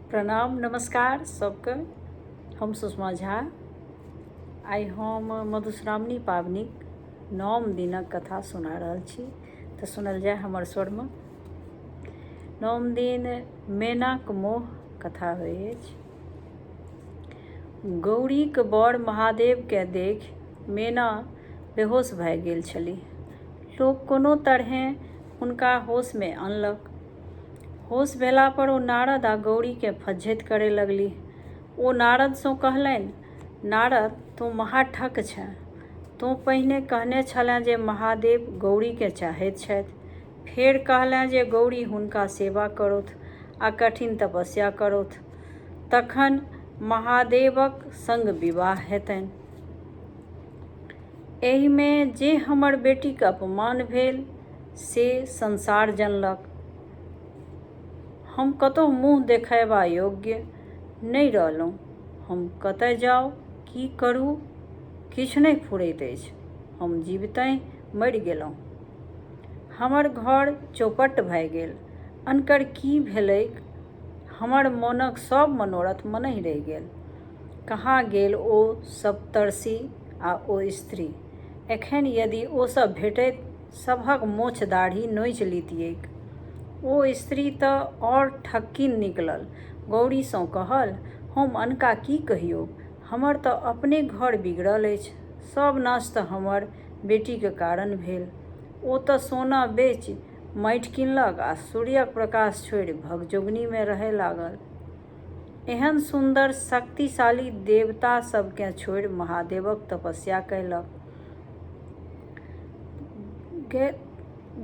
प्रणाम नमस्कार सबके। हम सुषमा झा। आइ हम मधुश्रावणी पाबनिक नवम दिनक कथा सुना रहल छी, तऽ सुनल जाय हमर स्वरमे। नवम दिन मेनाक मोह कथा होइ अछि। गौरीक बर महादेवकेँ देखि मेना बेहोश भए गेल छलीह। लोक कोनो तरहेँ हुनका होशमे अनलक। होश भेलापर ओ नारद आ गौरीकेँ फज्झति करए लगलीह। ओ नारदसँ कहलनि, नारद, तोँ महाठक छेँ। तोँ पहिने कहने छलेँ जे महादेव गौरीकेँ चाहैत छथि। फेर कहलेँ जे गौरी हुनका सेवा करथु आ कठिन तपस्या करथु। तखन महादेवक संग विवाह हेतनि। एहिमे जे हमर बेटीक अपमान भेल से संसार जनलक। हम कतहु मुँह देखयबा योग्य नहि रहलहुँ। हम कतय जाउ, की करू, किछु नहि फुरैत अछि। हम जिबितहि मरि गेलहुँ। हमर घर चौपट्ट भए गेल। अनकर की भेलैक? हमर मोनक सभ मनोरथ मनहि रहि गेल। कहाँ गेल ओ सप्तर्षि आ ओ स्त्री? एखन यदि ओ सभ भेटैत, सभक मोछ-दाढ़ी नोचि लितिऐक। ओ स्त्री तँ आओर ठक्किन निकलल। गौरीसँ कहल, हम अनका की कहियौक? हमर तँ अपने घर बिगड़ल अछि। सभ नाश तँ हमर बेटीक कारण भेल। ओ तँ सोना बेचि माटि किनलक आ सूर्यक प्रकाश छोड़ि भगजोगनीमे रहय लागल। एहन सुन्दर शक्तिशाली देवता सभकेँ छोड़ि महादेवक तपस्या कयलक।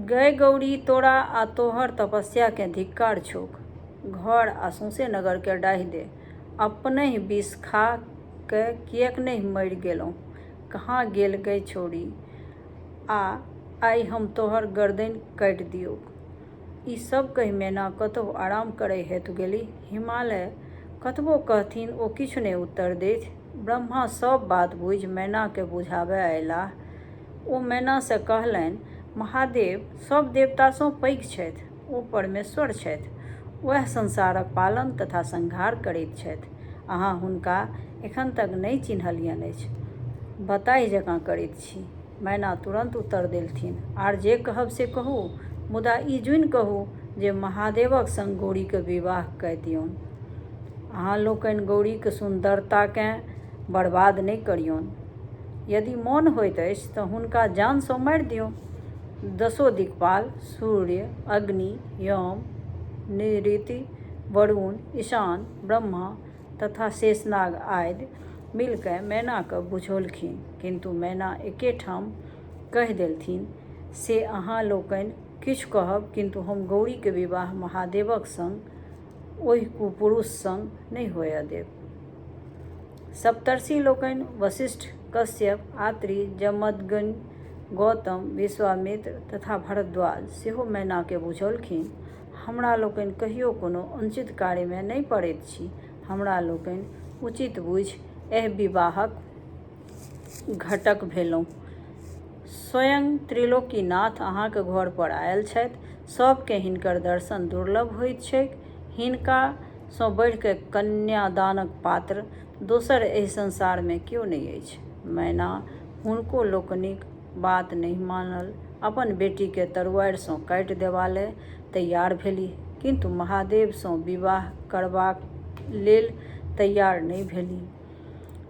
गय गौरी, तोरा आ तोहर तपस्याकेँ धिक्कार छौक। घर आ सौंसे नगरकेँ डाहि दे। अपनहि विष खा कए किएक नहि मरि गेलहुँ? कहाँ गेल गय छौड़ी? आ, आइ हम तोहर गरदनि काटि दियौक। ई सभ कहि मैना कतहु आराम करय हेतु गेलीह। हिमालय कतबो कहथिन ओ किछु नहि उत्तर देथि। ब्रह्मा सभ बात बुझि मैनाकेँ बुझाबय अयलाह। ओ मैनासँ कहलनि, महादेव सभ देवतासँ पैघ छथि। ओ परमेश्वर छथि। ओएह संसारक पालन तथा संहार करैत छथि। अहाँ हुनका एखन तक नहि चिन्हलियनि अछि। बताहि जकाँ करैत छी। मैना तुरन्त उत्तर देलथिन, आर जे कहब से कहू, मुदा ई जुनि कहू जे महादेवक संग गौरीक विवाह कय दियौन। अहाँ लोकनि गौरीक सुन्दरताकेँ बर्बाद नहि करियौन। यदि मोन होइत अछि तँ हुनका जानसँ मारि दियौन। दसो दिक्पाल, सूर्य, अग्नि, यम, निरृति, वरुण, ईशान, ब्रह्मा तथा शेषनाग आदि मिलिकय मैनाकेँ बुझौलखिन, किन्तु मैना एके ठाम कहि देलथिन, से अहाँ लोकनि किछु कहब, किन्तु हम गौरीक विवाह महादेवक संग ओहि कुपुरुष संग नहि होअय देब। सप्तर्षि लोकनि वशिष्ठ, कश्यप, आत्रि, जमदग्नि, गौतम, विश्वामित्र तथा भरद्वाज सेहो मैनाकेँ बुझौलखिन, हमरा लोकनि कहियो कोनो अनुचित कार्यमे नहि पड़ैत छी। हमरा लोकनि उचित बुझि एहि विवाहक घटक भेलहुँ। स्वयं त्रिलोकीनाथ अहाँक घर पर आयल छथि। सभकेँ हिनकर दर्शन दुर्लभ होइत छैक। हिनका सँ बढ़ि कए कन्यादानक पात्र दोसर एहि संसारमे केओ नहि अछि। मैना हुनको लोकनिक बात नहि मानल। अपन बेटीकेँ तरुआरिसँ काटि देबा लए तैयार भेलीह, किन्तु महादेवसँ विवाह करबाक लेल तैयार नहि भेलीह।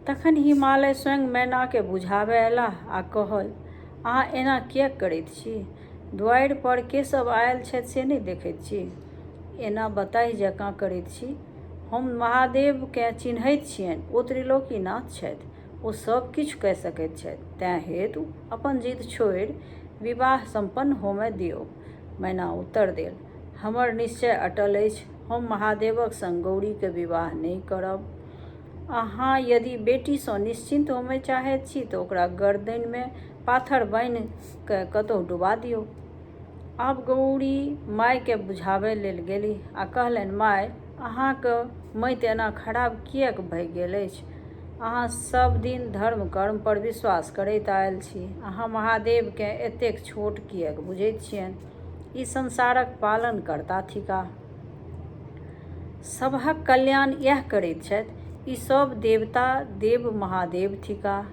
तखन हिमालय स्वयं मैनाकेँ बुझाबए अयलाह आ कहल, अहाँ एना किएक करैत छी? द्वारि पर के सभ आयल छथि से नहि देखैत छी? एना बताहि जकाँ करैत छी? हम महादेवकेँ चिन्हैत छियनि। ओ त्रिलोकीनाथ छथि। ओ सभ किछु कए सकैत छथि। तेँ हेतु अपन जिद छोड़ि विवाह सम्पन्न होमए दियौक। मैना उत्तर देल, हमर निश्चय अटल अछि। हम महादेवक संग गौरीक विवाह नहि करब। अहाँ यदि बेटीसँ निश्चिन्त होमए चाहैत छी तँ ओकरा गरदनिमे पाथर बान्हि कए कतहु डुबा दियौक। आब गौरी मायकेँ बुझाबय लेल गेलीह आ कहलनि, माय, अहाँक मति एना खराब किएक भए गेल अछि? अहाँ सभ दिन धर्म-कर्म पर विश्वास करैत आयल छी। अहाँ महादेवकेँ एतेक छोट किएक बुझैत छियनि? ई संसारक पालनकर्ता थिकाह। सबहक कल्याण इएह करैत छथि। ई सब देवता देव महादेव थिकाह।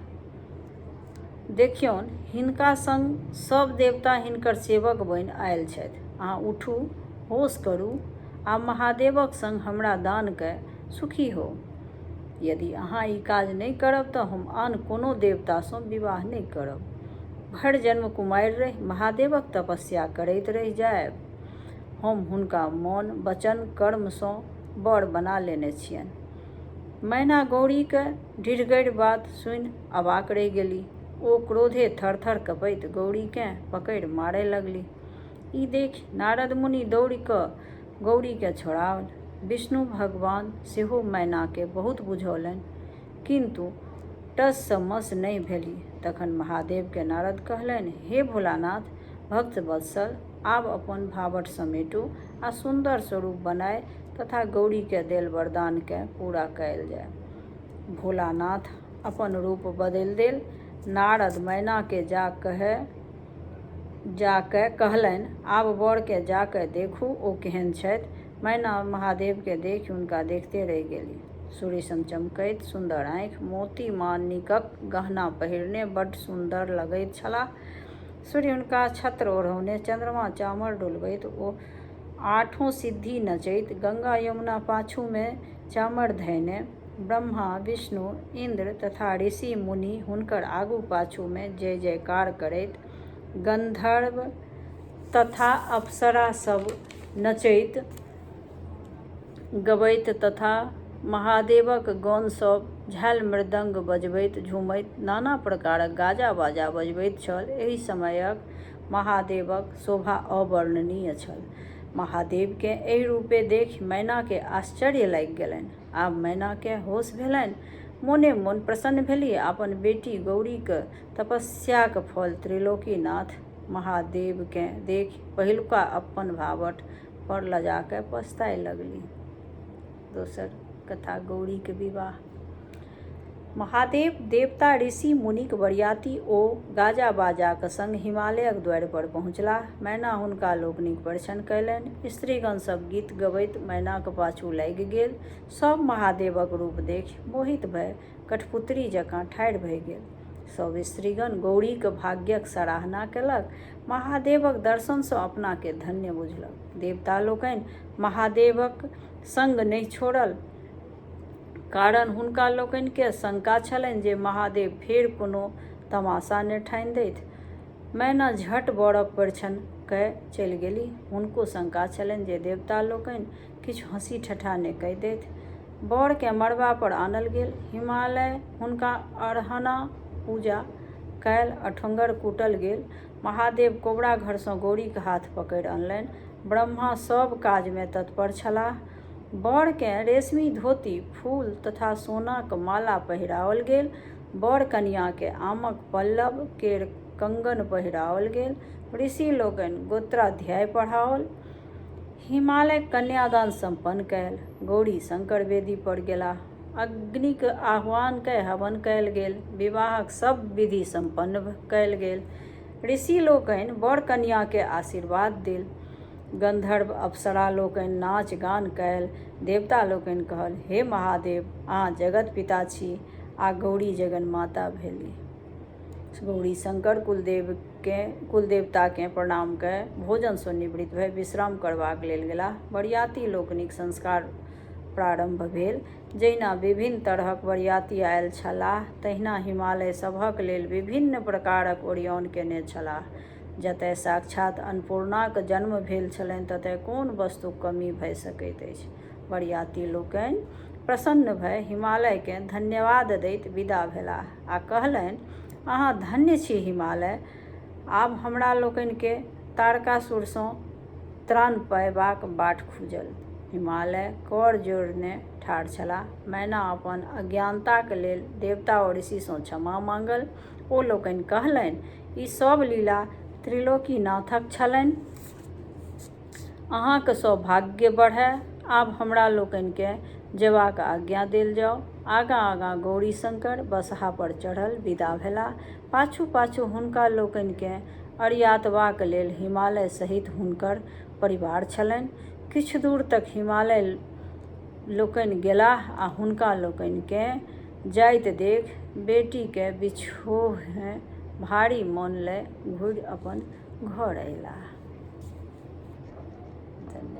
देखियौन, हिनका संग सब देवता हिनकर सेवक बनि आयल छथि। अहाँ उठू, होश करू आ महादेवक संग हमरा दान कय सुखी होउ। यदि अहाँ ई काज नहि करब त हम आन कोनो देवता सँ विवाह नहि करब। भरि जन्म कुमारि रहि महादेवक तपस्या करैत रहि जायब। हम हुनका मन, वचन, कर्म सँ वर बना लेने छियनि। मैना गौरीक ढिढ़गरि बात सुनि अवाक रहि गेली। ओ क्रोधे थर-थर कँपैत गौरीकेँ पकड़ि मारय लगली। ई देखि नारद मुनि दौड़ि कऽ गौरीकेँ छोड़ाओल। विष्णु भगवान सेहो मैनाकेँ बहुत बुझौलनि, किन्तु टससँ मस नहि भेली। तखन महादेवकेँ नारद कहलनि, हे भोलानाथ, भक्तवत्सल, आब अपन भाभट समेटू आ सुन्दर स्वरूप बनाय तथा गौरीकेँ देल वरदानकेँ पूरा कयल जाय। भोलानाथ अपन रूप बदलि देल। नारद मैनाकेँ जा कहय जा कय कहलनि, आब वरकेँ जा कय देखू, ओ केहन छथि। मैना महादेवकेँ देखि हुनका देखिते रहि गेली। सूर्य सन चमकैत सुन्दर आँखि, मोती-माणिकक गहना पहिरने बड्ड सुन्दर लगैत छलाह। सूर्य हुनका छत्र ओढ़ौने, चन्द्रमा चामर डोलबैत ओ आठो सिद्धि नचैत, गंगा-यमुना पाछूमे चामर धयने, ब्रह्मा, विष्णु, इन्द्र तथा ऋषि-मुनि हुनकर आगू-पाछूमे जय-जयकार करैत, गन्धर्व तथा अप्सरा सब नचैत गबैत तथा महादेवक गण सब झालि-मृदंग बजबैत झूमैत नाना प्रकारक गाजा-बाजा बजबैत छल। एहि समयक महादेवक शोभा अवर्णनीय छल। महादेव केँ एहि रूपेँ देखि मैना केँ आश्चर्य लागि गेलनि। आब मैना केँ होश भेलनि। मोने-मोन प्रसन्न भेलीह आ अपन बेटी गौरीक तपस्याक फल त्रिलोकीनाथ महादेव केँ देखि पहिलुका अप्पन भाभट पर लजाकय पछताय लगलीह। दोसर कथा गौरीक विवाह। महादेव, देवता, ऋषि, मुनिक बरियाती ओ गाजा-बाजाक संग हिमालयक द्वारि पर पहुँचलाह। मैना हुनका लोकनिक परिछन कयलनि। स्त्रीगण सब गीत गबैत मैनाक पाछू लागि गेल। सब महादेवक रूप देखि मोहित भए कठपुतरी जकाँ ठाढ़ि भए गेल। सब स्त्रीगण गौरीक भाग्यक सराहना केलक। महादेवक दर्शनसँ अपनाकेँ धन्य बुझलक। देवता लोकनि महादेवक संग नहि छोड़ल। कारण हुनका लोकनिकेँ शंका छलनि जे महादेव फेर कोनो तमाशा ने ठानि दैथ। मैना झट वरक परिछन कए चलि गेलीह। हुनको शंका छलनि जे देवता लोकनि किछु हँसी-ठट्ठा ने कए दैथ। वरकेँ मड़बा पर आनल गेल। हिमालय हुनका अरहना पूजा कयल अठोंगर कूटल गेल। महादेव कोबरा घरसँ गौरीक हाथ पकड़ि अनलनि। ब्रह्मा सभ काजमे तत्पर छलाह। वरकेँ रेशमी धोती, फूल तथा सोनाक माला पहिराओल गेल। वर-कनियाँकेँ आमक पल्लव केर कंगन पहिराओल गेल। ऋषि लोकनि गोत्राध्याय पढ़ाओल। हिमालय कन्यादान सम्पन्न कयल। गौरी शंकर वेदी पर गेलाह। अग्निक आह्वान कय हवन कयल गेल। विवाहक सभ विधि सम्पन्न कयल गेल। ऋषि लोकनि वर-कनियाँकेँ आशीर्वाद देल। गन्धर्व अप्सरा लोकनि नाच-गान कयल। देवता लोकनि कहल, हे महादेव! अहाँ जगत पिता छी आ गौरी जगन्माता भेलीह। गौरी शंकर कुलदेवताकेँ प्रणाम कय भोजनसँ निवृत्त भय विश्राम करबाक लेल गेलाह। बरियाती लोकनिक संस्कार प्रारम्भ भेल। जहिना विभिन्न तरहक बरियाती आयल छलाह तहिना हिमालय सबहक लेल विभिन्न प्रकारक ओरियाओन केने छलाह। जतय साक्षात् अन्नपूर्णाक जन्म भेल छलनि ततय कोन वस्तुक कमी भय सकैत अछि। बरियाती लोकनि प्रसन्न भय हिमालयकेँ धन्यवाद दैत विदा भेलाह आ कहलनि, अहाँ धन्य छी हिमालय! आब हमरा लोकनिकेँ तारकासुरसँ त्राण पयबाक बाट खुजल। हिमालय कर जोड़ने ठाढ़ छलाह। मैना अपन अज्ञानताक लेल देवता ओ ऋषिसँ क्षमा माँगल। ओ लोकनि कहलनि, ई सभ लीला त्रिलोकीनाथक छलनि। अहाँक सौभाग्य बढ़य। आब हमरा लोकनिकेँ जेबाक आज्ञा देल जाओ। आगाँ-आगाँ गौरीशंकर बसहा पर चढ़ल विदा भेलाह। पाछू-पाछू हुनका लोकनिकेँ अरियातबाक लेल हिमालय सहित हुनकर परिवार छलनि। किछु दूर तक हिमालय लोकनि गेलाह आ हुनका लोकनिकेँ जाइत देखि बेटीक विछोहमे भारी मन लए घुरि अपन घर अएलाह।